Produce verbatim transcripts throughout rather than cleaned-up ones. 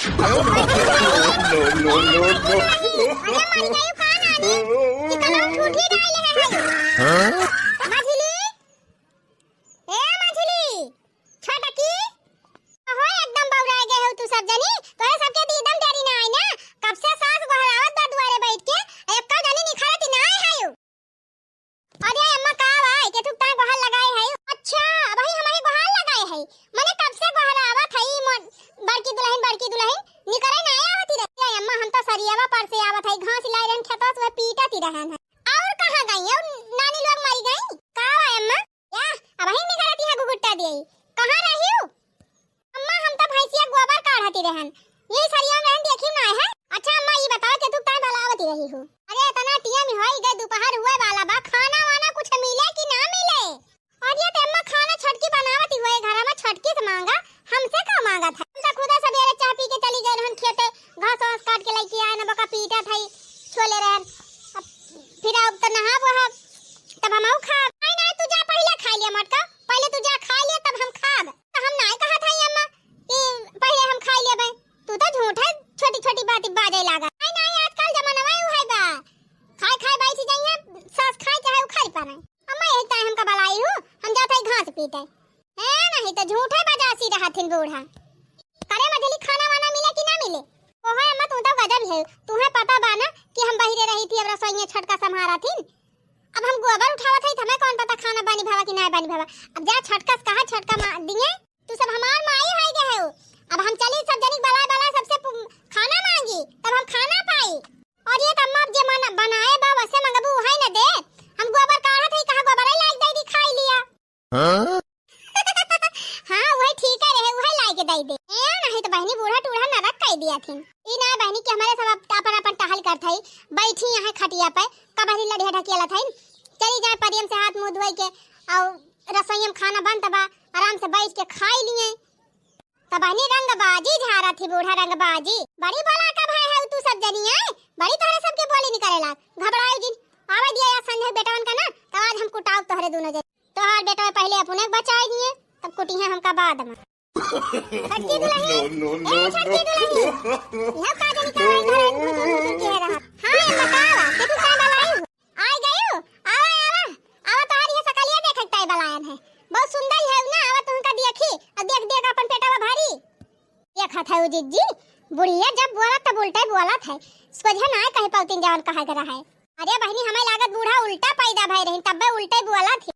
No, no, no, no। अरे मर गई का नानी? कि तमाम ठूठी डाल रहे हैं। हाँ? मझली? ए मझली, छोटकी, हो एकदम बौरा गए हो तू सब जनी। तोरे सबके दीदम डेरी ना आई ना। कब से सास गोहरावत बा दुआरे बैठ के, एक्को जनी निखरत ना आए है। अरे अम्मा का बा, के थुक ताई गोहार लगाए है? अच्छा, अबही हमरे गोहार लगाए है। मने कब से गोहरावत है ई मोर बड़की दुलहिन, बड़की दुलहिन, निकरे ना आवत ही रहे। ए अम्मा, हम तो सरियावा पर से आवत है, घास लाई रहन खेतवा से, वह पीटत ही रहन है। और कहाँ गई? और नानी लोग मरी गई? का बा अम्मा? या, अबही निकरत ही है घुघुट्टा दिए। कहाँ रही हो? अम्मा, हम तो भैंसिया गोबर काढ़ती रहन, यही सरिया में रहन, देखी ना है। अच्छा अम्मा, ई बताओ कि तू काय बलावती रही हो? अरे इतना टीएम होई गए, दोपहर हुए वाला बा, खाना वाना कुछ मिले कि ना मिले? अरे तो अम्मा, खाना छोटकी बनावती हुए घर में, छोटकी से मांगा, हमसे का मांगा था? हम तो खुदा सवेरे चाह पी के चली गए रहन खेते, घास वास काट के लेके आए ना, बका पीटा था, छोले रहन। अब फिर अब तो नहा वो है, तब हम आऊ खा। नहीं नहीं, तू जा पहले खा लिया मटका, पहले तू जा खा लिया तब हम खाब। तो हम नाय कहा था अम्मा कि पहले हम खाई लेबे। तू तो झूठे छोटी छोटी बात बाजे लागा। नाय नाय, आजकल जमाना में उहे बा, खाए खाए बैठ जाइए, सास खाए चाहे उखाड़ पावे। अम्मा यही ताई हमका बलाई हूँ, हम जाते ही घास पीटे। है नहीं तो झूठे बजासी रहथिन बूढ़ा। करे मझली, खाना वाना मिले कि ना मिले? ओहो अम्मा, तू तो गजब है, तुम्हें पता बा ना कि हम बहिरे रही थी, अब रसोई में छोटका संभारा थी। अब हम गोबर उठावत हई, त हमें कौन पता खाना बनी भवा कि ना बनी भवा। अब जा छोटका से कहा, छोटका मा-, दिए, तू सब हमार माई होई गए हो। अब हम चली सब जनिक बलाए बलाए सबसे पु-, खाना मांगी, तब हम खाना पाई। और ये त अम्मा अब जे मन बनाए बा वैसे मंगबू वही न दे। हम गोबर काढ़त हई, कहा गोबर लाग दे दी खाई लिया। हाँ? हाँ, वही ठीक है रहे, वही लाई के दई दे। ए, नहीं तो बहनी बूढ़ा टूढ़ा नरक कई दिया थी। ई ना बहनी कि हमारे सब अप-, अपन अपन टहल करत हई, बैठी यहाँ खटिया पे, कबहरी लड़िया ढकियालत हई। चली जाए परियम से हाथ मुंह धोई के, और रसोई में खाना बनत बा, आराम से बैठ के खाई लिए। त बहनी रंगबाजी झारा थी बूढ़ा रंगबाजी। बड़ी बोला का भाई है तू सब जनी आए, बड़ी तोहरे सबके बोली निकले लाग। घबराओ जिन, आवे दिया या संजय बेटवन का ना, तब आज हम कुटाओ तोहरे दोनों जनी। तोहार बेटवा पहले अपने बचाई दिए, तब कुटी है हमका बाद में। छोटकी दुलहिन, no, no, ए, no, छोटकी no, दुलहिन। No। यह का जानी का है, इधर एक घुसुर घुसुर के रहा। हाँ, ये बतावा, के तू का बलाई हो? आई गयू? आवा, आवा, आवा, तोहार ये सकलिया देखे के ताई बलायन है। बहुत सुंदर है ना, आवा तुमका देखी, और देख देख अपन पेटवा भारी। देखत है उ जिज्जी, बुढ़िया जब बोलत तब उल्टे बोलत है, सोझे ना कहे पौतिन जवन कहे के रहे। अरे बहिनी, हमें लागत बूढ़ा उल्टा पैदा भय रही, तब्बे उल्टे बोलत ही।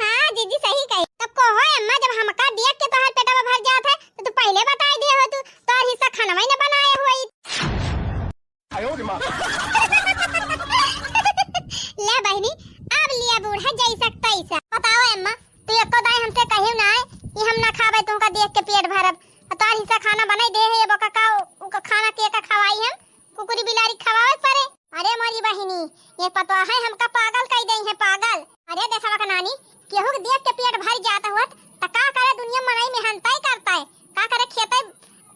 हाँ जिज्जी सही कही। तब कहो अम्मा, जब हमका देख के तोहार पेटवा भर जात है तो तू पहले बताई दिए हो, तू तोहर हिस्सा खानवा ही न बनाए हुई। ले बहिनी, अब लिया बूढ़ा जैसा तैसा। बताओ अम्मा, तू एको दाई हमसे कहियो ना है कि हम ना खाबे, तुमका देख के पेट भरब। और तोहार हिस्सा खाना बनाई दे है, ये बोका का, उका खाना के का खवाई हम? कुकुरी बिलारी खवावे परे। अरे मोरी बहिनी, ये पतवा है हमका पागल कई दई है, पागल। अरे देशवा का नानी, केहू के देख के पेट भर जात हुअत, त का करे दुनिया मनई मेहनताई करता है, का करे खेते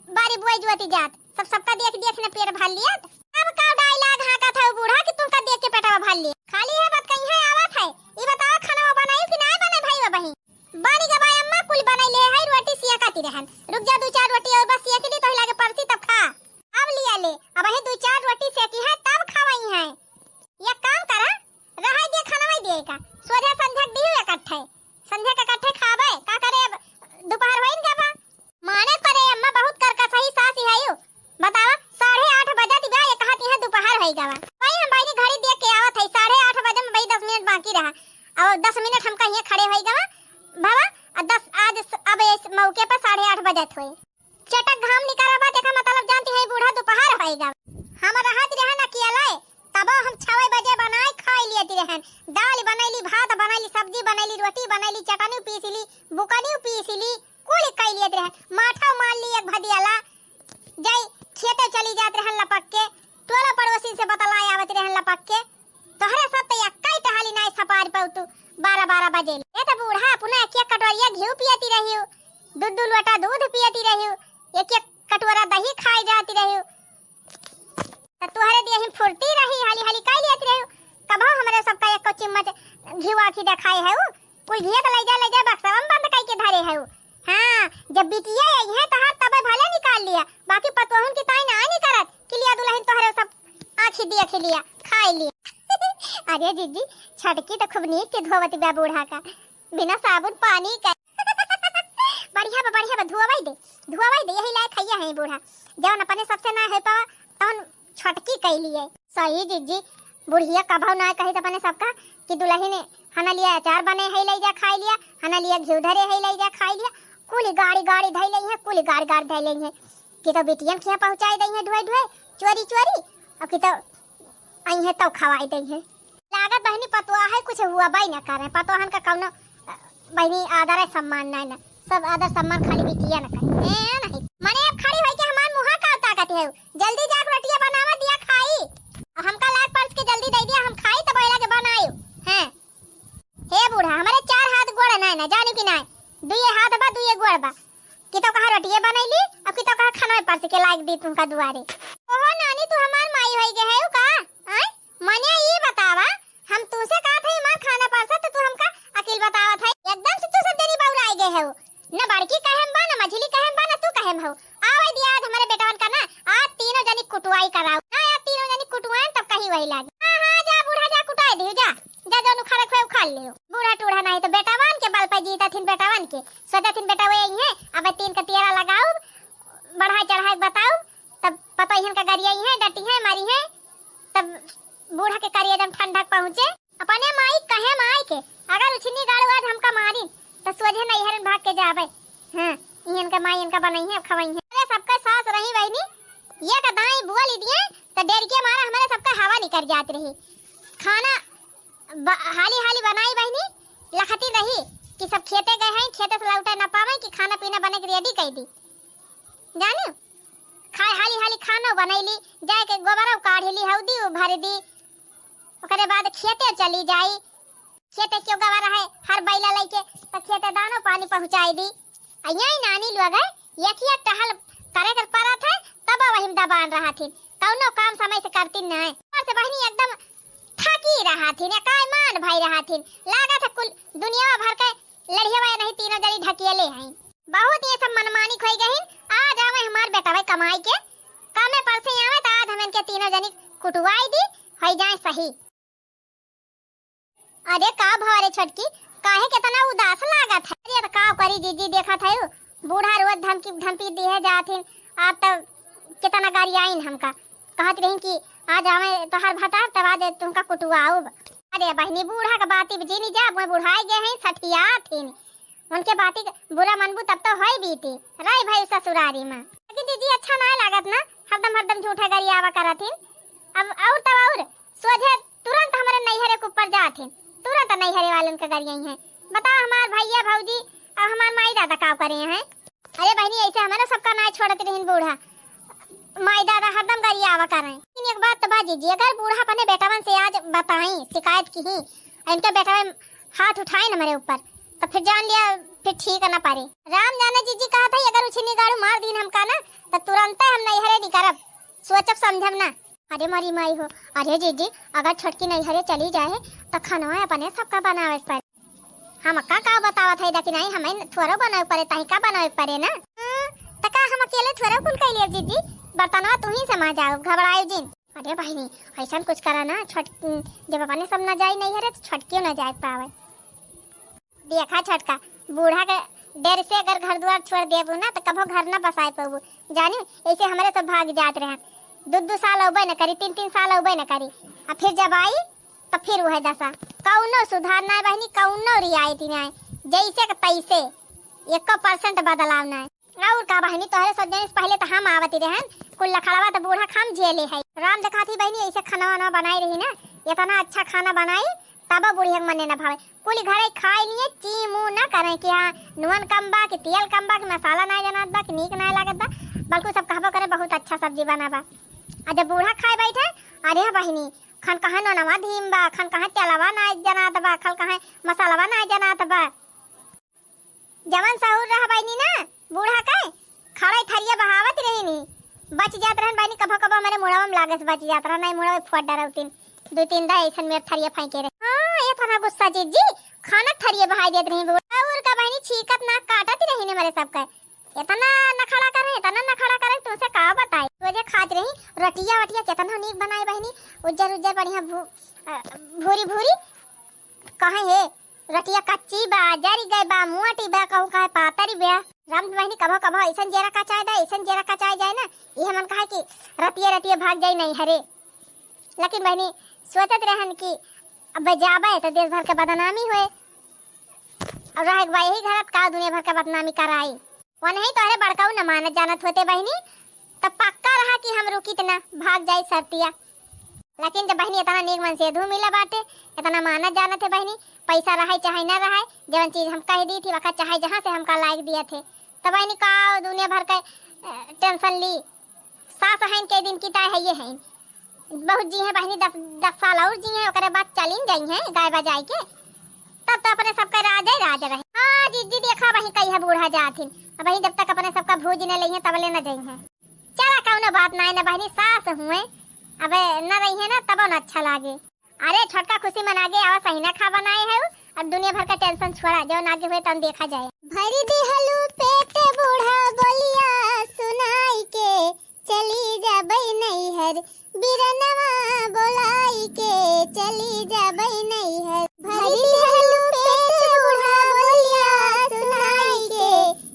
बारी बुआई जुआती जात, सब सबका देख देख ने पेट भर लियत। अब का डायलॉग हाँकत है बूढ़ा कि तुमका देख के पेटवा भर लिया? खाली है बात कहीं है आवत है। ई बताओ खाना बनाई कि नाय बने भाई बहिनी? बनी गवा अम्मा, कुल बनाई ले है, रोटी सियकती रहन। रुक जा, दू चार रोटी और बस सियक ली, तोही लागे परसी तब खा। अब लिया ले, अबही दू चार रोटी सेकी है, तब खवाई है। ये काम करा, रहाई दे, खाना वही दिए का, सोझा संझा के दिहु इकट्ठे, संझा के इकट्ठे खाबे, का करे, अब दोपहर होइन गवा। माने परे अम्मा, बहुत करकसही सास ही है यू। बतावा, साढ़े आठ बजत बा, ये कहत यहाँ दोपहर होई गवा। भाई हम भाई घड़ी देख के आवत है, साढ़े आठ बजे में भाई दस मिनट बाकी रहा, और दस मिनट हम कहीं खड़े होई गवा भवा, और दस आज स-, अब इस मौके पर साढ़े आठ बजत हुए। चटक घाम निकला बा, देखा मतलब जानती है बूढ़ा दोपहर होई गवा। हम रहत रहन अकेले, तबो हम छवे बजे बनाए खाई लेती रहन। दाल बनैली, भात बनैली, सब्जी बनैली, रोटी बनैली, चटनी पीस ली, बुकनी पीस ली, कुल कई लेती रहन। माठा मान ली एक भदियाला, जाई खेते चली जात रहन लपक के, टोला पड़ोसी से बतलाए आवत रहन लपक के। तोहरे साथ तो एक्का ही टहली नाई सपार पाऊ तू, बारह बारह बजे। ये तो बूढ़ा अपना एक एक कटोरिया घी पियती रही हो, दू दू लोटा दूध पियती रही हो, एक एक कटोरा दही खाई जाती रही हो। त तोहरे देह में फुर्ती रही, हाली हाली कई लेत रही। कबहू हमरे सबका एको चम्मच घिवा की देखाए है उ। कुल घिया के ले जा, ले जा, बक्सवा में बंद कई के धरे है उ। हाँ, जब बिटिया आई है तहार तबे भले निकाल अरे जीजी, छोटकी तो खूब नीक के धोवत बा बूढ़ा का, बिना साबुन पानी का। बढ़िया बा, बढ़िया बा, धोवई दे, धोवई दे, यही लायक हइया है बूढ़ा। जौन अपने सबसे ना हो पावा, तौन छोटकी कइली है। सही जीजी, बुढ़िया कभौ ना कही त अपने सबका कि दुलहिन हना लिया अचार बने है, लइ जा खाइ लिया, हना लिया घिउ धरे है, लइ जा खाइ लिया। कुली गाड़ी गाड़ी धइ लइहैं, कुली गाड़ी गाड़ी धइ लइहैं। कि तो बिटियन खिया पहुँचाइ दइहैं ढुए ढुए, चोरी चोरी, अउर कि तो अइहैं तउ खवाइ दइहैं। लागत बहिनी पतोह है कुछ हुआ बाई न करे, पतोहन का कौनो, अ, बहिनी आदर है सम्मान नहीं ना, सब आदर सम्मान खाली बिटिया न करे। ए नहीं, मने अब खड़ी होई के हमार मुँहा का ताकत है, जल्दी जाके रोटिया बनावा दिया खाई, हमका लाग परस के जल्दी दइ दिया, हम खाई तब ओइला के बनायो। हैं, हे बूढ़ा, हमरे चार हाथ गोड़ नाय ना, जानी कि नाय? दुइये हाथ बा, दुइये गोड़ बा। कि तो कहा रोटिये बनैली, अब कि तो कहा खाना में परस के लाग दी तुमका दुआरे। ओहो नानी, तू हमार माई होई गए है का? आय? मने ई बतावा, हम तुमसे कहत है हमार खाना परसा तो तू हमका अकिल बतावत है। एकदम से तू सब जनी बउराई गए हो। न बड़की कहेम बा, न मझली कहेम बा, न तू कहेम हो। आवे दिया आज हमरे बेटवन का ना, आज तीनों जनी कुटुआई कराओ। ना आज तीनों जनी कुटुआएन तब कही वही लागी। हाँ, हाँ, जा बूढ़ा जा कुटाई दियो, जा। जा जौन उखाड़े खोए उखाड़ लियो। बूढ़ा टूढ़ा नहीं तो बेटावन के बल पे जीता थिन बेटावन के। सोचा थिन बेटा वे यही है, अब तीन का तियरा लगाओ, बढ़ाई चढ़ाई बताओ, तब पतोहियन का गरिया है, डटी है, मारी है, तब बूढ़ा के करिया जब ठंडक पहुँचे। अपने माई कहे माई के, अगर उछिन्नी गाड़ू आज हमका मारी, तो सोझे नैहरन भाग के जाबे। हाँ, इहन का माई इनका बनई है, खवई है। अरे सबके सास रही बहिनी, ये का दाई बोल दिए, तो डर के मारा हमरे सबका हवा निकल जात रही। खाना ब-, हाली हाली बनाई बहिनी, लखती रही कि सब खेते गए हैं, खेते से लौटे ना पावे कि खाना पीना बने के रेडी कर दी। जानी, खाए हाली हाली खाना बनैली, जाए के गोबरा काढ़ ली, हौदी भर दी, ओकरे बाद खेते चली जाई। खेते क्यों गवा रहे, हर बैला लइके, तो खेते दानो पानी पहुँचाई दी। आ यही नानी लोग है, यखिया टहल करे कर परत है, तब वही में दबान रहा थिन, कौनो काम समय से करती नहीं। ऊपर से बहिनी एकदम थकी रहा थिन, एकाय मान भाई रहा थिन, लागत है कुल दुनिया भर के लड़िया नहीं तीनों जनी ढकेले हैं। बहुत ये सब मनमानी खोई गहिन। आज आवे हमार बेटवा कमाई के, कामे पर से आवे तो आज हम इनके तीनों जनी कुटुआई दी, होई जाए सही। अरे का भवा रे छोटकी, काहे केतना उदास लागत है? अरे तो का करी जीजी, देखत है बूढ़ा रोज धमकी धमकी दिहे जात हिन, आप तो केतना गरियाइन हमका, कहत रही कि आज आवे तोहार भतार तब आज तुमका कुटुआउब। अरे बहिनी बूढ़ा के बाती पे जीनी जा, मैं बुढ़ाई गए हैं, सठिया थिन। उनके बाती के बुरा मनबू तब तो होई बीती। रही भाई ससुरारी में। लेकिन जीजी अच्छा ना लागत ना, हरदम हरदम झूठे गरियावा करत हिन। अब और तब और सोझे तुरंत हमारे नैहरे के ऊपर जात हिन, तुरंत नैहरे वालन के गरियाई हैं। बताओ हमार भैया भौजी और हमार माई दादा का करे हैं? अरे बहिनी ऐसे हमारे सबका ना छोड़त रहिन बूढ़ा। माई दादा हरदम गरियावा करें। लेकिन एक बात तो बा जीजी, अगर बूढ़ा अपने बेटवन से आज बताई, शिकायत की ही, इनके बेटवन हाथ उठाए न मेरे ऊपर, तो फिर जान लिया, फिर ठीक न पारे। राम जाने जीजी कहा था, अगर उछिन्नी गाड़ू मार दीन हमका ना, तो तुरंते हम नैहरे निकरब, सोचब समझब ना। अरे मरी माई हो, अरे जीजी, अगर छोटकी नैहरे चली जाए, तो खनवा अपने सबका बनावे पड़े। हम का का बतावत है, देखी नहीं, हमें थोड़ा बनावे पड़े, ताही का बनावे पड़े ना। हाँ, तो का हम अकेले थोड़ा कुल कर लिए जीजी, बर्तनवा तू ही से माजाओ, घबराए जिन। अरे बहिनी, ऐसन कुछ करा ना, छोट-, जब अपने सब ना जाई नैहरे, तो छोटकियो ना जाए पावे। देखा छोटका, बूढ़ा के डर से अगर घर द्वार छोड़ देबू ना, तो कभो घर ना बसाए पाबू। जानी, ऐसे हमारे सब भाग जात रहे, दो दो साल अउबे न करी, तीन तीन साल अउबे न करी, आ फिर जब आई, तो फिर वह दशा। कौनो सुधार ना है बहिनी, कौनो रियायती ना है, जैसे के तैसे, एको परसेंट बदलाव ना है। और का बहिनी, तोहरे सब जने से पहले तो हम आवती रहन, कुल लखड़वा तो बूढ़ा खाम झेले है। राम देखा थी बहिनी, ऐसे खाना वाना बनाई रही ना, इतना अच्छा खाना बनाई, तब बुढ़िया के मने न भावे। कुल घरे खाई लिए, ची मुँह न करे कि हाँ, नून कम बा, कि तेल कम बा, कि मसाला ना जनात बा, कि नीक ना लागत बा, बल्कि सब कहबो करे, "बहुत अच्छा सब्जी बना बा।" आ जब बूढ़ा खाए बैठे, "अरे बहिनी, खन कहाँ नूनवा धीम बा, खन कहाँ तेलवा ना जनात बा, खन कहाँ मसालवा ना जनात बा।" जवन सहूर रह बहिनी ना, बूढ़ा के खड़े थरिया बहावत रही नी, बच जात रहन बहिनी, कभो कभो हमारे मुड़वा में लागस बच जात रहन, नहीं मुड़वा में फोड़ डरौतीन, दो तीन दा ऐसन मेर थरिया फेंके रहे। हाँ, ये तना गुस्सा जीजी, खाना थरिया बहाई देत रही बूढ़ा। और का बहिनी, छीकत नाक काटत रही ने हमारे सबके, इतना नखड़ा करे, इतना नखड़ा करे, तुमसे का बताई। रोजे खात रही, रटिया वटिया केतना नीक बनाए बहिनी, उज्जर उज्जर बढ़िया भू-, अ, भूरी भूरी। कहे हे, रटिया कच्ची बा, जरि गए बा, मोटी बा, कहूँ कहे पातरी बा। राम बहिनी कभो कभो अइसन जेरा कचाए दे, अइसन जेरा कचाए जाए ना, इहे मन कहे कि रतिये रतिये भाग जाई नैहरे। लेकिन बहिनी सोचत रहन कि अब जाबे तो देश भर के बदनामी होए, और रहे के बा यही घरत का दुनिया भर के बदनामी कराई। वनही तोहरे बड़काऊ न मानत जानत होते बहिनी, तब पक्का रहा कि हम रुकित ना, भाग जाई सरतिया। लेकिन जब बहिनी इतना नीक मन से धू मिला बाटे, इतना मानत जानत है बहिनी, पैसा रहे चाहे ना रहे, जवन चीज हम कह दी थी वका चाहे जहाँ से हमका लायक दिया थे, तब बहिनी का दुनिया भर के, अ, टेंशन ली। सास हैं के दिन की ताय है ये हैं, बहुत जी हैं बहिनी, दस, दस साल और जी हैं, ओकरे बाद चलिन जाई हैं गाय बजाई के, तब तो अपने सबका राजे राज रहे। हाँ जिज्जी देखा वही कही है बूढ़ा जाथिन, अब वही जब तक अपने सबका भूज न लइहें तबले न जइहें। चला कौनो बात नाई न बहिनी, सास हुए अब न रही है ना तबो न अच्छा लागे। अरे छोटका खुशी मना के आवा सही ना खा बनाए है उ, अब दुनिया भर का टेंशन छोड़ा, जौन आगे हुए तौन देखा जाए। भरी दिहलू पेट बूढ़ा बोलिया सुनाई के, चली जाबै नैहर बिरनवा बोलाई के, चली जाबै नैहर। भरी दिहलू पेट बूढ़ा बोलिया सुनाई के,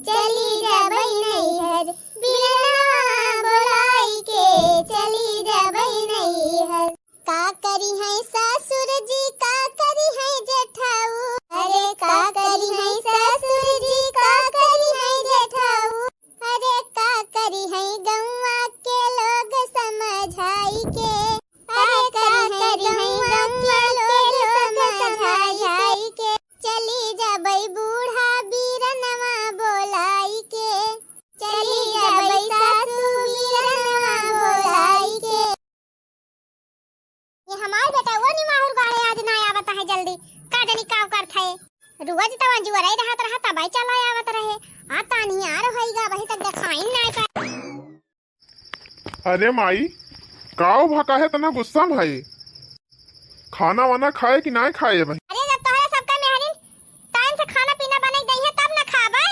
चली जाबै नैहर बिरनवा बोलाई के, चली जाबै नैहर। का करी है सासुर जी, का करी है जेठाऊ, अरे का करी है सासुर जी, का करी है जेठाऊ, अरे का करी है गौवा के लोग समझाई के, अरे का करी है गौवा के लोग समझाई के, चली जाबै बूढ़ा बीरनवा बोलाई के, चली जाबै सासु बीरनवा बोलाई के। ये हमार बेटा वो निमाहुर गाड़े आज ना आवत है जल्दी, का जानी का करत है। रोज तो जुअरे रहत रहा, तबै चला आवत रहे, आ तानी आर होइगा, वही तक देखाइन ना पाए। अरे माई, काव भा काहे इतना गुस्सा में है? खाना वाना खाए कि ना खाए भाई? अरे जब तोहरे सबका मेहरिन टाइम से खाना पीना बनाई दई है तब ना खाबे।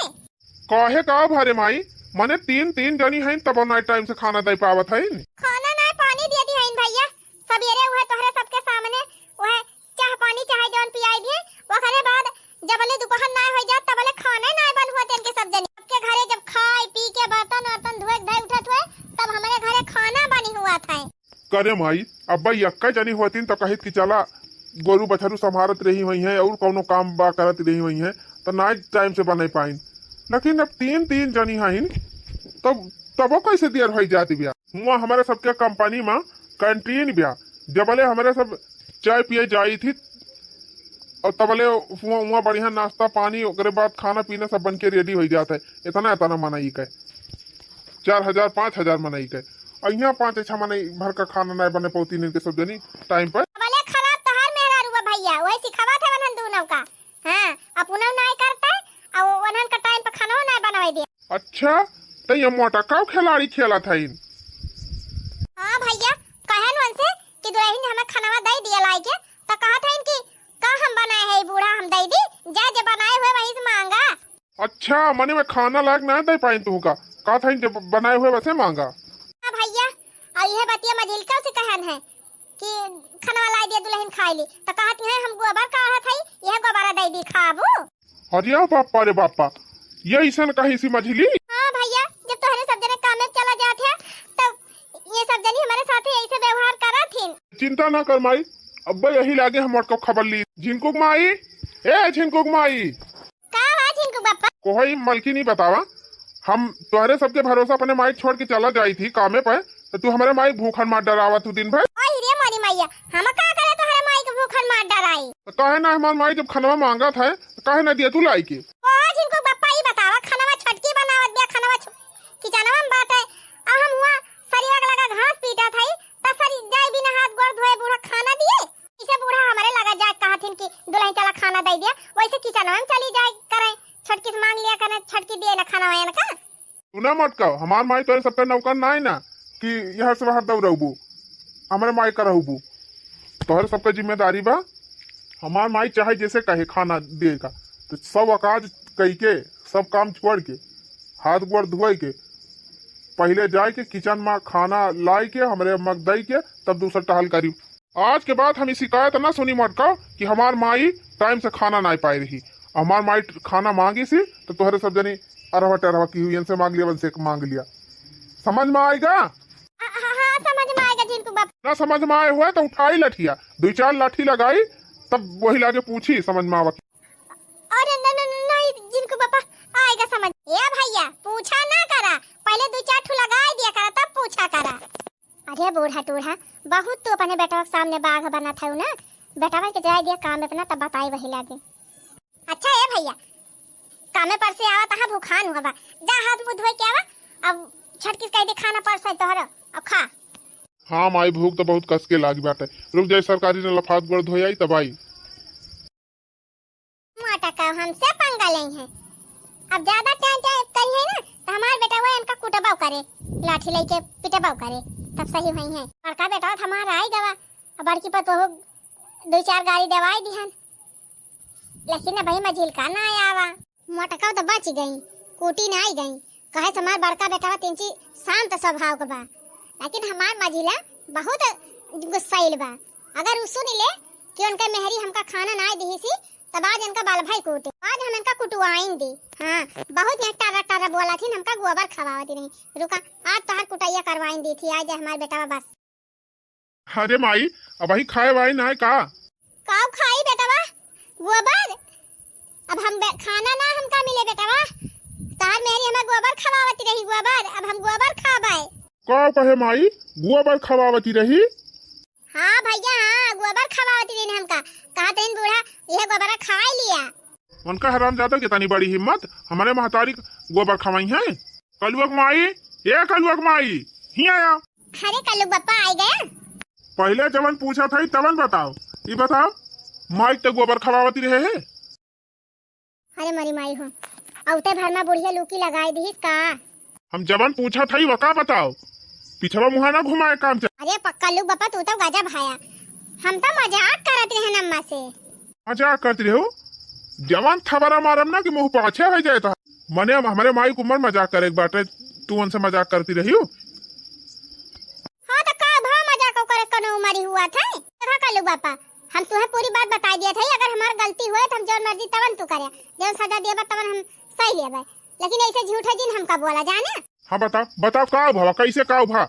काहे का भा रे माई, मने तीन तीन जनी हैं तब ना टाइम से खाना दे पावत है। खाना ना पानी दे दी है भैया, सबेरे उहे तोहरे सबके सामने उहे चाह पानी चाहे जौन पियाई दिए, ओकरे बाद जबले दोपहर ना हो जात तबले खाने ना बन हुआ तेन के सब जनी। सबके घरे जब खाए पी के बर्तन वर्तन धोए धाए उठत हुए तब हमारे घरे खाना बनी हुआ था। करे माई, अब्बा यक्का जनी होतिन तो कहित कि चला गोरू बछरू संभारत रही हुई हैं और कौनो काम बा करत रही हुई हैं तो ना टाइम से बने पाइन। लेकिन अब तीन तीन जनी हइन तब तबो कैसे देर हो जाती बिया। हुआ हमारे सबके कंपनी में कैंटीन बिया, जबले हमारे सब चाय पिए जाई थी और तबले हुआ, हुआ बढ़िया नाश्ता पानी, ओकरे बाद खाना पीना सब बन के रेडी हो जात है। इतना इतना मनई के चार हजार पाँच हजार मनई के, और यहाँ पाँच छह मनई भर का खाना नहीं बने पौती इनके सब जनी टाइम पर। भले खराब तोहार मेहरारू बा भैया, वही सिखावत है वनहन दोनों का। हाँ, अपनो नाय करता है, और वनहन का टाइम पर खाना नाय बनवाई दे। अच्छा, तो ये मोटा काव खिलाड़ी खेलत है इन? हाँ भैया, कहन उनसे कि दुल्हन हमें खाना दे दिया लाई के, तो कहत है कि का हम बनाए है बूढ़ा, हम दे दी, जा जे बनाए हुए वही से मांगा। अच्छा, मने में खाना लायक ना दे पाइन तुहका, कहत है जे बनाए हुए वैसे मांगा। हाँ भैया, और यह बतिया मझिलका से कहन है कि खनवा लाई दिया दुल्हन खाए ली, तो कहत है हम गोबर काढ़त है, यह गोबरा दे दी खाबू। अरे बापा रे बापा, ये ऐसन कही सी मझिली? हाँ भैया, जब तोहरे सब जने काम में चला जात है, तब ये सब जनी हमारे साथे ऐसे व्यवहार करत हिन। चिंता ना कर माई, अब्बा यही लागे हम मोटको खबर ली। झिनकुक माई, ए झिनकुक माई। का बा झिनकुक बापा? कोहई मलकिनी बतावा, हम तोहरे सबके भरोसा अपने माई छोड़ के चला जाई थी कामे पे, तो तू हमारे माई भूखन मार डरावत तू दिन भर। ओही रे मोरी मैया, हम का करे तोहरे माई के भूखन मार डराई? तो काहे ना हमार माई जब खनवा मांगत है, तो काहे ना दिया तू लाई के? ओ झिनकुक बापा, ई बतावा, खनवा छोटकी बनावत बिया, खनवा छु-, किचनवा में बाटे, अब हम हुआ सरिया के लगा घास पीटत हई, त सरी जाई बिना हाथ गोड़ धोए बूढ़ा खाना दिए? इसे बूढ़ा हमारे लगा जाए कहथिन कि दुल्हन चला खाना दे दिया, वैसे किचनवा में चली जाए करे, छोटकी से मांग लिया करे, छोटकी दिए ना खाना वाना का। सुना मटका, हमार माई तोहरे सबके नौकर ना है ना कि यहाँ से बाहर दौड़बू, हमारे माई का रहबू। तोहरे सबके जिम्मेदारी बा, हमार माई चाहे जैसे कहे खाना दिए का, तो सब अकाज कई के, सब काम छोड़ के, हाथ गोड़ धोए के, पहिले जाइके किचन मा खाना लाइके हमरे अम्मा के दइके तब दूसर टहल करिउ। आज के बाद हम ई शिकायत ना सुनी मोटका कि हमार माई टाइम से खाना नाहीं पाए रही। हमार माई खाना माँगिस ही तो तोहरे सब जनी अरहवा टरहवा किहू, इनसे माँग लिया, उनसे माँग लिया। समझ मा आइगा? हाँ, हाँ, समझ मा आइगा झिनकू बापा। ना समझ मा आए हुए तो उठाई लठिया, दुइ चार लाठी लगाई, तब वही लागे पूछी समझ मा आवा कि। अरे न, न, न, नहीं झिनकू बापा, आइगा समझ। ए भइया, पूछा ना करा, पहिले दुइ चार ठू लगाइ दिया करा तब पूछा करा। अरे बूढ़ा टूढ़ा, बहुत तू अपने बेटवा के सामने बाघ बनत हऊ ना। बेटवा के जाए दिया काम अपना, तब बताई वही लागे। अच्छा ए भइया, कामे पर से आवत हा भूखान हुआ बा, जा हाथ मुँह धोइके आवा। अब छटकी कहि दे खाना परसै तोहरो, अब खा। हाँ माई, भूख तो बहुत कस के लागी बाटे। रुक जाई, सरकारी नलफात गोड़ धोई आई तब आई। मोटका हमसे पंगा लेइहैं। अब ज्यादा टाइम टाइम करिहैं ना, तो हमार बेटवा इनका कुटबउ करे, लाठी लइके पिटबउ करे, तब सही होइहैं। बड़का बेटवा तो हमार आइ गवा, अब बड़की पतोहू दुइ चार गारी देवाइ दिहन, लेकिन अबहीं मझिलका ना आवा। मोटका तो बचि गई, कूटी नाहीं गई, कहे से हमार बड़का बेटवा तिनची शांत स्वभाव के बा, लेकिन हमार मझिला बहुत गुस्सैल बा। अगर उ सुनि ले कि उनके मेहरी हमका खाना नाहीं दिहिसी, तब आज इनका बल भई कूटे, आज हम इनका कुटवाइन दी। हाँ, बहुत यहाँ टर्रा टर्रा बोलत हिन, हमका गोबर खवावत रही। रुका, आज तोहार कुटैया करवाइन दी थी, आज हमार बेटवा बस। अरे माई, अबहीं खाए वाए नाहीं का? काउ खाई बेटवा? गोबर? अब हम बे-, खाना ना हमका मिले बेटवा। तोहार मेहरी हमें गोबर खवावती रही, गोबर। अब हम गोबर खाबै। काउ कहे माई, गोबर खवावती रही? हाँ भइया, हाँ, गोबर खवावती रही हमका। कहत रही बूढ़ा, "यह गोबर खाइ लिया।" उनका हरामजादा के तनी बड़ी हिम्मत, हमरे महतारी क गोबर खवाइहैं। कलुआ क माई, ए कलुआ क माई, हियाँ आ। अरे कल्लू बप्पा आइ गया। पहिले जवन पूछत हई तवन बताओ, ई बताओ, माई त गोबर खवावती रहे है। अरे मरी माई हो, अउते भर मा बुढ़िया लुकी लगाइ दिहिस का? हम जवन पूछत हई वका बताओ, पिछवा मुहा ना घुमाए काम से। अरे प-, कल्लू बप्पा तू तो गजब हया, हम तो मजाक करत रहन अम्मा से। मजाक करती रहो, जवान थबरा मारब ना कि मुँह पाछे होइ जाए तो। मने अब हमरे माई क उमर मजाक करे के बाटे, तू उनसे मजाक करती रही हो। हाँ तो का भा मजाक करे कोनो उमरी हुआ था? देखा कल्लू बप्पा, हम तुहे पूरी बात बताइ दिया था, अगर हमार गलती हुए तो हम जौन मर्जी तवन तू करे, जौन सजा देबा तवन हम सही लेबे, लेकिन ऐसे झूठे जिन हमका बोला जाने। हाँ बताओ, बताओ का भवा, कैसे का भा?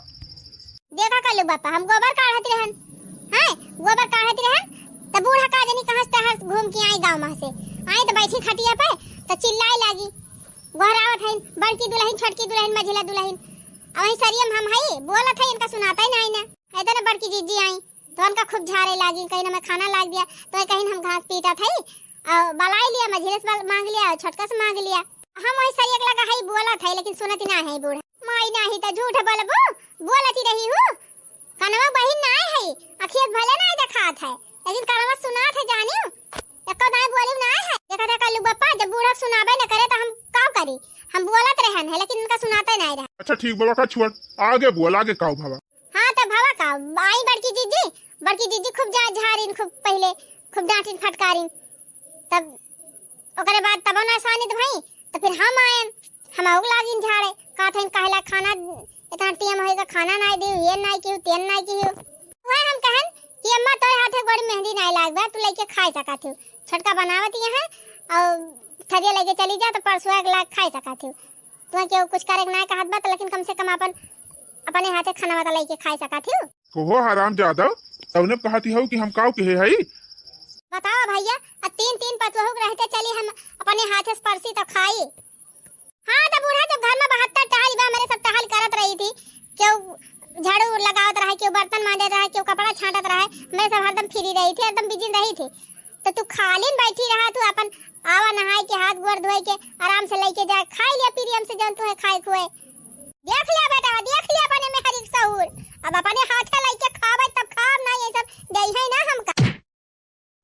देखा कल्लू बप्पा, हम गोबर काढ़त रहन, हैं, गोबर काढ़त रहन, त बूढ़ा का जनी कहाँ से तहाँ घूम के आई गाँव मा से, आई त बैठी खटिया पे, त चिल्लाए लागी, गोहरावत हइन, बड़की दुलहिन, छोटकी दुलहिन, मझिला दुलहिन, अब वही सरियम हम हई, बोलत हई, इनका सुनाता ही नहीं ना, इतने बड़की जीजी आई, तो उनका खूब झारे लागी, कहिन हमें खाना लाग दिया, तो कहिन हम घास पीटत हई, और बलाई लिया, मझिले से बल-, मांग लिया, और छोटका से मांग लिया। हम वही सरियक लगा हई, बोलत हई, लेकिन सुनत ना है बूढ़ा। माई नाही त झूठ बोलबू, बोलत ही रही हूँ। कनवा बहिन ना है, अखियत भले ना देखात है, लेकिन कनवा सुनात है जानियो। एको दाई बोली ना है। देखा था कल्लू बप्पा, जब बूढ़ा सुनाबे न करे तो हम का करी? हम बोलत रहन है, लेकिन उनका सुनाते नहीं रहे। अच्छा ठीक बा, का छोड़, आगे बोल, आगे का भवा? हाँ, त भवा का, आई बड़की जीजी, बड़की जीजी खूब जा-, झारिन, खूब पहिले, खूब डांटिन, फटकारिन। तब ओकरे बाद तब ना सानित भई, त फिर हम आएन, हम आउग लागिन झारे, कहत हइन, "काहेला खाना इतना टेम होइगा, खाना नाई दियो, ये नाई कियो, तेन नाई कियो।" वह हम कहन कि, "अम्मा, तोरे हाथे गोड़ी मेहंदी नाई लाग बा, तू लइके खाए सकत हो, छोटका बनावत यहाँ, और थरिया लइके चली जा, तो परसुआ के लाग खाए सकत हो।" तुहे केहू कुछ करे के नाय कहत बा, त लेकिन कम से कम आपन, अपने हाथे खाना वाता लइके खाए सकत हियो। कहो हराम जादव, तउने कहती हऊ कि हम काऊ कहे हई? बताओ भइया, अब तीन तीन पतोहू के रहते चली हम अपने हाथे से परसी त खाई। हाँ, त बूढ़ा जब घर में बहत्तर टहल बा, हमरे सब टहल करत रही थी, केहू झाड़ू लगावत रहे, केहू बर्तन मांजत रहे, केहू कपड़ा छांटत रहे, हमरे सब हरदम free रही थी, हरदम busy रही थी। तो तू खालिन बैठी रहा, तू अपन आवा नहाए के, हाथ गोड़ धोए के, आराम से लइके जा, खाए लिया प्रियम से जौन तुहे खाए खुए। देख लिया बेटा, देख लिया अपने मेहरी के सहूर। अब अपने हाथे लइके खावे तब खाब ना, ये सब देइहै ना हमका।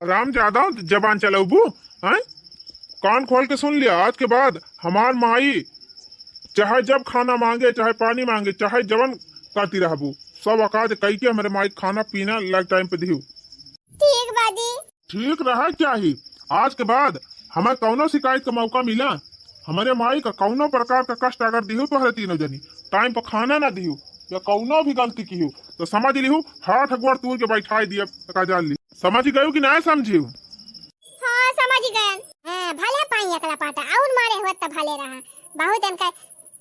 राम ज्यादा जबान चलौबू, हैं? कान खोल के सुन लिया, आज के बाद हमार माई चाहे जब खाना मांगे, चाहे पानी मांगे, चाहे जवन करती रहबू, सब औकात कई के हमरे माई खाना पीना लायक time पे दिहू। ठीक बा जी। ठीक रहे चाही। आज के बाद हमें कौनो शिकायत का मौका मिला, हमरे माई का कौनो प्रकार का कष्ट अगर दिहू तोहरे तीनों जनी, त टाइम पर खाना ना दिहू या कौनो भी गलती किहू, तो समझ लिहू, हाथ गोड़ तूर के बैठाई दिया, का जान ली। समझ गयू कि ना समझियो? हाँ, समझ गयन। हाँ, भले पाई एकला पाटा, और मारे हुआ त भले रहा। बहुत इनका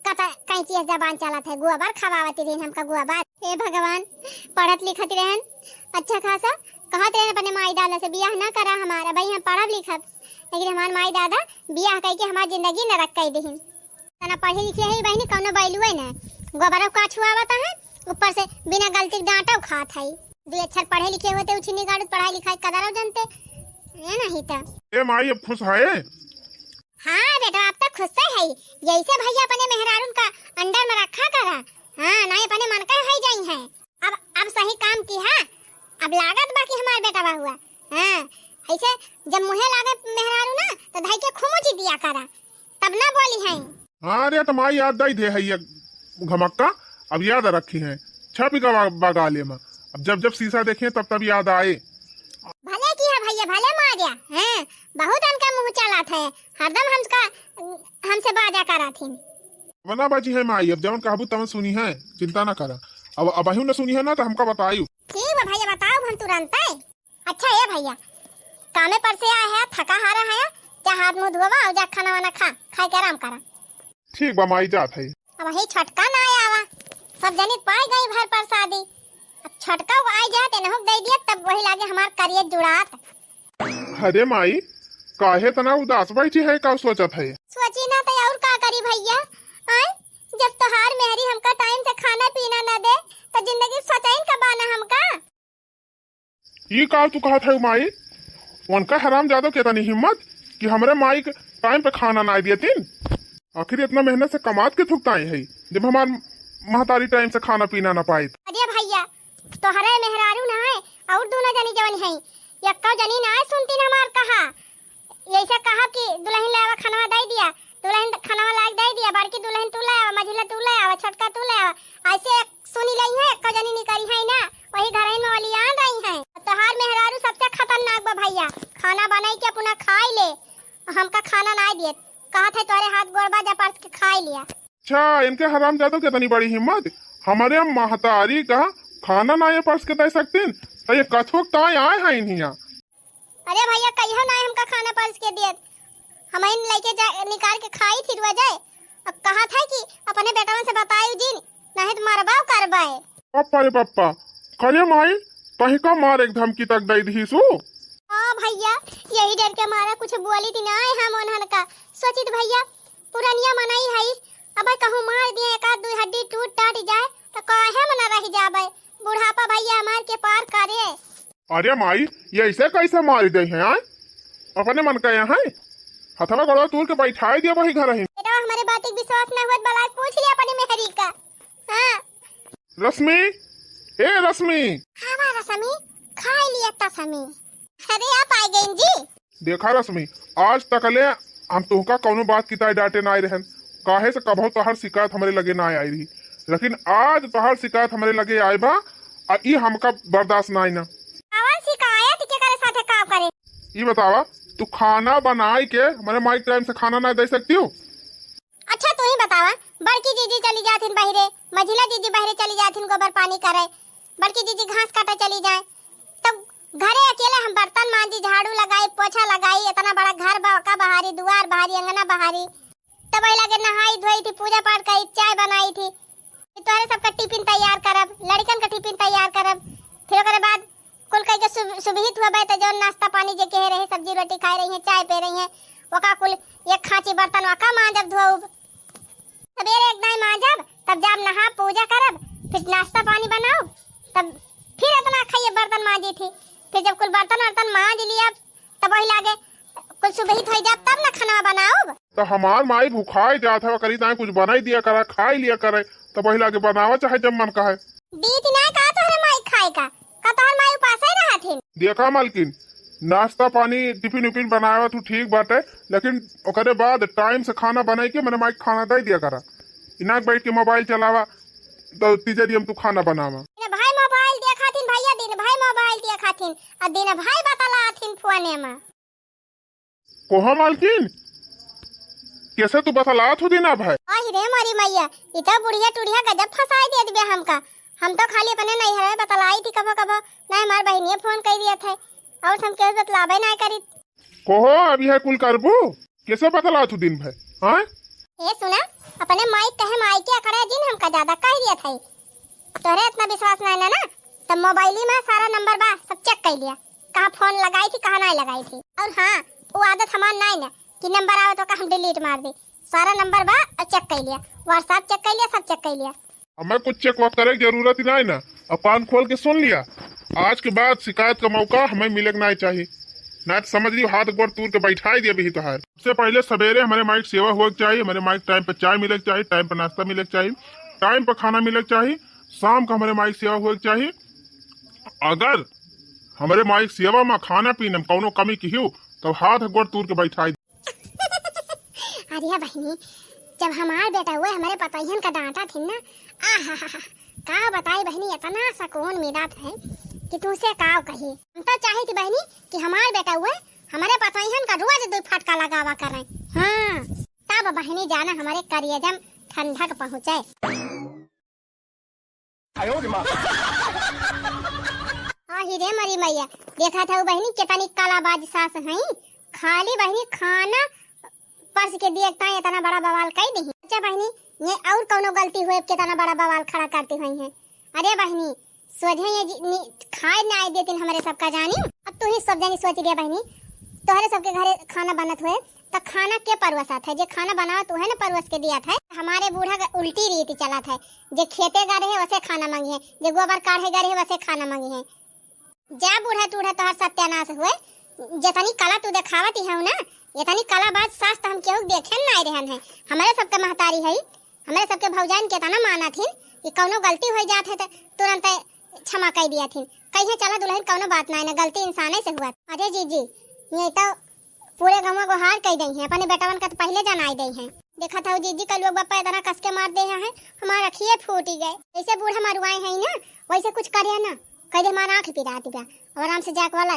कता कैंची से जबान चलत है, गोबर खवावत रहिन हमका गोबर। हे भगवान, पढ़त लिखत रहन अच्छा खासा, कहत रहन अपने माई दादा से, "बियाह ना करा हमारा, भाई हम पढ़ब लिखब।" लेकिन हमार माई दादा बियाह कइके हमार जिंदगी नरक कइ दिहिन। तना पढ़े लिखे है बहिनी, कौनो बैलुए न, गोबरव का छुआवत है, ऊपर से बिना गलती के डांटव खात है। दुई अक्षर पढ़े लिखे होते, उछिनी गाड़ू पढ़ाई लिखाई कदरव जनते, ये नहीं त। ए माई, अब खुश है? हाँ बेटा, अब तो खुश से है। यही से भैया अपने मेहरारून का अंडर में रखा करा। हाँ, नहीं अपने मन का है जाई है। अब, अब सही काम किहा, अब लागत बा कि हमार बेटा बा हुआ। हाँ, ऐसे जब मुँहे लागे मेहरारू ना, तो धई के खुमुची दिया करा, तब ना बोली है। हाँ रे, तो माई याद दई दे है ये घमक्का, अब याद रखी है। छपी का बा-, बगाले में, अब जब जब शीशा देखे तब तब याद आए। भले किहा भैया, भले मारिया, हैं, बहुत अनका मुँह चलात है, हरदम हमका, हमसे बाजा कराथिन। अब ना बाजी है माई, अब जवन कहबू तवन सुनी है, चिंता ना करा। अब, अब अबहियो न सुनी है ना, तो हमका बतायू। ठीक बा भैया, बताओ हम तुरंते। अच्छा ए भैया, कामे पर से आए है, थका हारा है, जा हाथ मुँह धोवा और जा खाना वाना खा, खाए के आराम करा। ठीक बा माई, जात है। अब वही छोटका ना आवा, सब जनी पाए गई भर प्रसादी। अब छोटका वो आई जात, एनहु दे दिया, तब वही लागे हमार करिए जुड़ात। अरे माई, काहे तना उदास बैठी है, का सोचत है? सोची ना तो और का करी भैया, आय, जब तोहार मेहरी हमका टाइम से खाना पीना ना दे, तो जिंदगी सोचइन का बाना हमका। ई का तू कहत है माई? उनका हरामजादो के तनी हिम्मत कि हमरे माई के टाइम पे खाना ना दियतिन। आखिर इतना मेहनत से कमात के थुकताई है, जब हमार महतारी टाइम से खाना पीना ना पाई। अरे भैया, तोहरे मेहरारू ना है और दोनों जनी जवन है, यक्का जनी ना सुनतीन हमार कहा। यैसे कहा कि दुलहिन ले आवा, खनवा दे दिया, दुलहिन खनवा लाग दे दिया, बड़की दुलहिन तू ले आवा, मझिला तू ले आवा, छोटका तू ले आवा। ऐसे एक सुनी लई है, एक जनी निकरी है ना, वही घरहिन में वलियान रही है। तोहार मेहरारू सबसे खतरनाक बा भैया, खाना बनाई के अपना खाई ले, हमका खाना ना दिए, कहत है तोहरे हाथ गोड़ बा, जा परस के खाई लिया। अच्छा, इनके हरामजादों के इतनी बड़ी हिम्मत, हमारे महतारी का खाना ना ये परस के दे सकतीन, तो ये कथुक ताई आए हैं इन्हिया। अरे भैया, कहियो ना हमका खाना परस के दियत। हमइन लेके जा, निकाल के खाई थी रोजे। अब कहा था कि अपने बेटवन से बतायू जिन, नहीं तो मरबाओ करबाए। पप्पा रे पप्पा, करे माई, कहीं का मार एक धमकी तक दे दीसू। हाँ भैया, यही डर के मारा कुछ बोली थी ना हम उन्हन का। सोचित भैया, पुरनिया मनई हई, अब कहूँ मार दिए, एक आध दुई हड्डी टूट टाट जाए, तो काहे में न रह जाबे? बुढ़ापा भैया हमार के पार करे। अरे माई, ये ऐसे कैसे मार दे हैं, आय? अपने मन का यहाँ है, हथवा गोड़वा तूर के बैठाए दिया वही घर ही। बेटा, हमारे बात के विश्वास ना होत, बलाक पूछ लिया अपनी मेहरी का। हाँ। रश्मि, ए रश्मि। हाँ, वाह रश्मि, खाई लिया तसमी। अरे, आप आ गइन जी। देखा रश्मि, आज तकले हम तोहका कौनो बात की ताई डांटे नाई रहन, काहे से कभो तोहार शिकायत हमरे लगे ना आई रही, लेकिन आज तोहार शिकायत हमरे लगे आए बा, आ ई हमका बर्दाश्त नाई ना। कवन शिकायत? केकरे साथे का करे? ई बतावा, तू खाना बनाई के हमरे माई टाइम से खाना ना दे सकती हो? अच्छा, तू ही बतावा, बड़की जीजी चली जाथिन बहिरे, मझिला जीजी बहिरे चली जाथिन गोबर पानी करे, बड़की जीजी घास काटे चली जाए, तब घरे अकेले हम बर्तन मांजी, झाड़ू लगाई, पोछा लगाई, इतना बड़ा घर बा, ओका बहारी, दुआर बहारी, अंगना बहारी, तब वही लगे नहाई धोई थी, पूजा पाठ करी, चाय बनाई थी, फिर तोहरे सबका टिफिन तैयार करब, लड़कन का टिफिन तैयार करब, फिर ओकरे बाद कुल कह के सुब-, सुबहित हुआ बे, तो जौन नाश्ता पानी जे के रहे, सब्जी रोटी खाए रही है, चाय पे रही है, ओका कुल एक खांची बर्तन ओका मांजब धोउब। सबेरे एक दाई मांजब, तब जाब नहा पूजा करब, फिर नाश्ता पानी बनाउब, तब फिर इतना खाइए बर्तन मांजी थी, फिर जब कुल बर्तन वर्तन मांज लिया, तब वही लागे कुल सुबहित हो जाब, तब ना खाना बनाउब। तो हमार माई भुखाए जात है, ओकरी ताई कुछ बनाई दिया करा, खाई लिया करे, तब वही लागे बनावा चाहे जब मन कहे। दीदी ना का तोहरे माई खाए का? का तोहर माई उपासे रहत हिन? देखा मालकिन, नाश्ता पानी, टिफिन उफिन बनावा तू ठीक बाटे, लेकिन ओकरे बाद टाइम से खाना बनाई के मने माई खाना दे दिया करा। इनाक बैठ के मोबाइल चलावा, तो तीजे दियम तू खाना बनावा। दिन भाई मोबाइल देखा थिन भैया, दिन भाई मोबाइल देखा थिन, आ दिन भाई बतला थिन फोने में। कोहा मालकिन, कैसे तू बतलात हो दीना भाई? आहि रे मोरी मैया, ई तो बुढ़िया टुढ़िया गजब फंसाई देत बे हमका। हम तो खाली अपने नैहर में बतलाई थी कभो कभो, ना हमार बहिनिये फोन कर दिया था, और हम केहू बतलाबे ना करी। कहो, अभी है कुल करबू? कैसे बतलात हो दिन भर? हाँ? ए सुना, अपने माई कहे माई के अकड़े जिन हमका ज्यादा कह दिया था। तोहरे इतना विश्वास नहीं ना, ना, तब मोबाइली में सारा नंबर बा, सब चेक कर लिया, कहाँ फोन लगाई थी, कहाँ नहीं लगाई थी। और हाँ, वो आदत हमार नहीं ना कि नंबर आवे तो का हम डिलीट मार दे। सारा नंबर बा और चेक कर लिया, WhatsApp चेक कर लिया, सब चेक कर लिया। हमें कुछ चेक वक करे की जरूरत ही नहीं ना। अब कान खोल के सुन लिया, आज के बाद शिकायत का मौका हमें मिले के नहीं चाहिए, ना तो समझ लियो हाथ गोड़ तूर के बैठाई दिया भी तोहार। सबसे पहले सवेरे हमारे माई की सेवा होए के चाहिए, हमारे माई के टाइम पर चाय मिले के चाहिए, टाइम पर नाश्ता मिले के चाहिए, टाइम पर खाना मिले के चाहिए, शाम का हमारे माई की सेवा होए के चाहिए। अगर हमारे माई की सेवा में खाना पीने में कौनो कमी की हो तो हाथ गोड़ तूर के बैठाई। अरे बहिनी, जब हमार बेटा हुए हमारे पतोहियन का डांटा थी ना, आहा, का बताई बहिनी, इतना सुकून मिलत है कि तुमसे का कही। हम तो चाहे थी बहिनी कि हमार बेटा हुए हमारे पतोहियन का रोज दो फटका लगावा करें। हाँ, तब बहिनी जाना हमारे करेजा में ठंडक पहुँचे। आयो रे माँ। आहि रे मरी मैया, देखा था बहिनी कितनी कलाबाज सास हैं। खाली बहिनी खाना परस के दिए ताई इतना बड़ा बवाल कर दी। अच्छा बहिनी, ये और कौनो गलती हुए कितना बड़ा बवाल खड़ा करती हुई हैं। अरे बहिनी, सोझे ये जी-, नी-, खाए ना आए देतिन हमरे सबका जानी। अब तू ही सब जानी सोच लिया बहिनी, तोहरे सबके घरे खाना बनत हुए तो खाना के परवसत है? जे खाना बनावत उहे न परवस के दिया था। हमारे बूढ़ा का उल्टी रीति चला था, जे खेते गा रहे वसे खाना मांगी है, जे गोबर काढ़े गा रहे वसे खाना मांगी है। जा बूढ़ा टूढ़ा तोहर सत्यानाश हुए, जतनी कला तू देखावत ही हो ना, इतनी कलाबाज सास तो हम केहू देखे नहीं रहन है। हमारे सबके महतारी है, हमरे सबके भौजाइन के तना माना थिन कि कौनो गलती हो जात है तो तुरंत क्षमा कई दिया थिन। कहिए चला दुल्हन कौनो बात ना है, ना गलती इंसाने से हुआ। अरे जीजी, ये तो पूरे गाँव को हार कई दई है, अपने बेटवन का तो पहले जनाई दई है। देखा था जीजी का लोग बापा इतना कस के मार दे है, हमारा अखिए फूटी गए। जैसे बूढ़ा मरुआए हैं ना, वैसे कुछ करे ना, कह दे हमारा आँख पिरा दिया। अब आराम से जाके वाला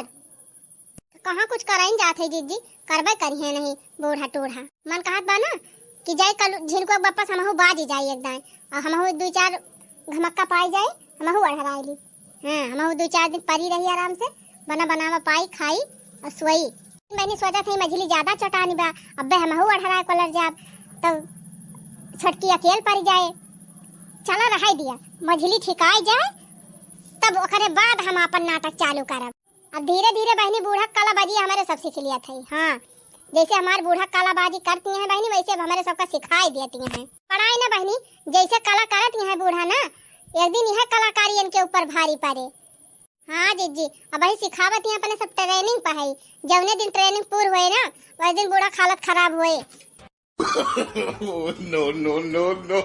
कहाँ कुछ कराइन जात है जीजी, करबे करिहे नहीं बूढ़ा टूढ़ा। मन कहत बा ना कि जाई कल झिनको बप्पस हमहू बाजी जाई एक दाएं, और हमहू दू चार घमक्का पाई जाई, हमहू अढ़राई ली। हाँ, हमहू दू चार दिन परी रही आराम से, बना बनावा पाई खाई और सोई। बहनी सोचा थी मझली ज्यादा चटानी बा, अब्बे हमहू अढ़राए कोलर जाब, तब छोटकी अकेल परी जाए। चला रहाई दिया, मझली ठिकाई जाए, तब ओकरे बाद हम अपन नाटक चालू करब। अब धीरे धीरे बहनी बूढ़ा कलाबाजी हमारे सब सीख लिया था। हाँ, जैसे हमार बूढ़ा कलाबाजी करती हैं बहनी, वैसे अब हमारे सबका सिखाई देती हैं। पढ़ाई ना बहनी, जैसे कला करती हैं बूढ़ा ना, एक दिन यह कलाकारी इनके ऊपर भारी पड़े। हाँ जीजी, अब वही सिखावत हैं अपने सब ट्रेनिंग पर है। जौने दिन ट्रेनिंग पूर हुए ना, वही दिन बूढ़ा का हालत खराब हुए। Oh, no, no, no, no।